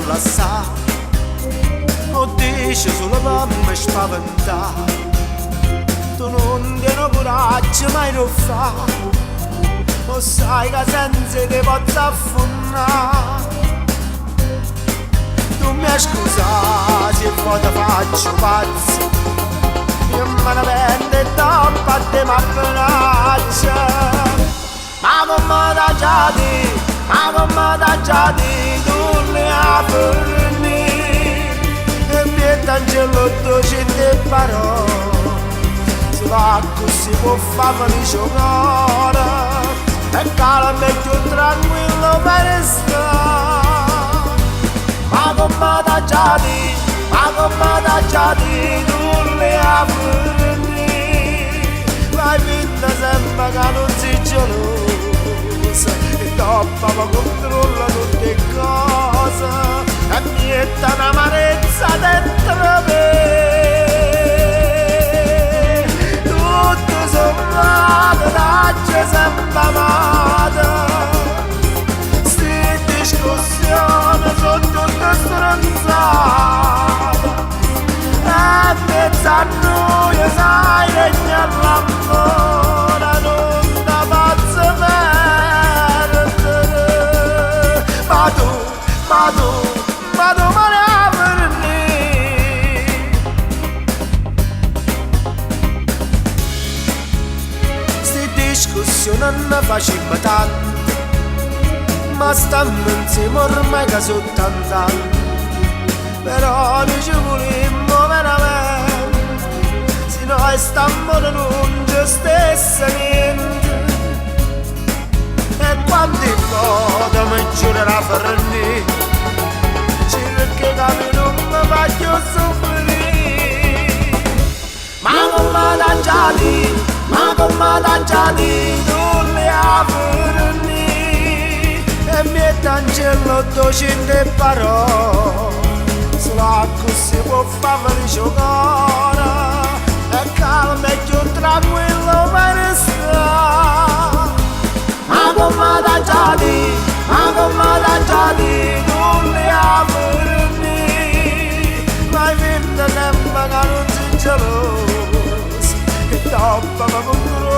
lassà. 'O ddice sulo pe me spaventà. Tu nun tiene 'o curaggio maje d' 'o ffà. 'O ssaje ca senza 'e te pozzo affunnà. Tu m'hê 'a scusà si 'e vvote faccio 'o pazzo. Io me ne pento e doppo a te m'abbraccio. Ma comme t'aggia di', ma comme t'aggia di', tu l'hê 'a fernì. E miettancello doce 'int' 'e parole, sulo accussì può fa' felice 'o core. E calma e cchiù tranquillo me ne sto. Ma comme t'aggia di', ma comme t'aggia di', tu l'hê 'a fernì. Fai finta sempe ca nun si gelosa e doppo me controlla tutt' 'e cose e miette n'amarezza dentro me. Tutto sommato t'aggio sempe amato. Sti discussioni so' tutte strunzate e 'mmiezz' a nuje sai regna l'ammore nun te pozzo perdere. Ma tu, ma tu, ma tu me l'hê 'a fernì. Sti discussioni ne facimmo tante, ma stammo 'nzieme ormai ca so' tant'anni. Però nuje ce vulimmo veramente, si no 'e st'ammore nun ce stesse niente. E quanti vote me giuro d' 'a fernì, cerco 'e capì nun me fa cchiù suffrì. Ma comme t'aggia di', ma comme t'aggia di', tu l'hê 'a fernì. E miettancello 'o doce 'int' 'e parole, sulo accussì può fa' felice 'o core. E calma e cchiù tranquillo me ne sto. Ma comme t'aggia di', ma comme t'aggia di', tu l'hê 'a fernì. Fai finta sempe ca nun si gelosa e doppo me controlla.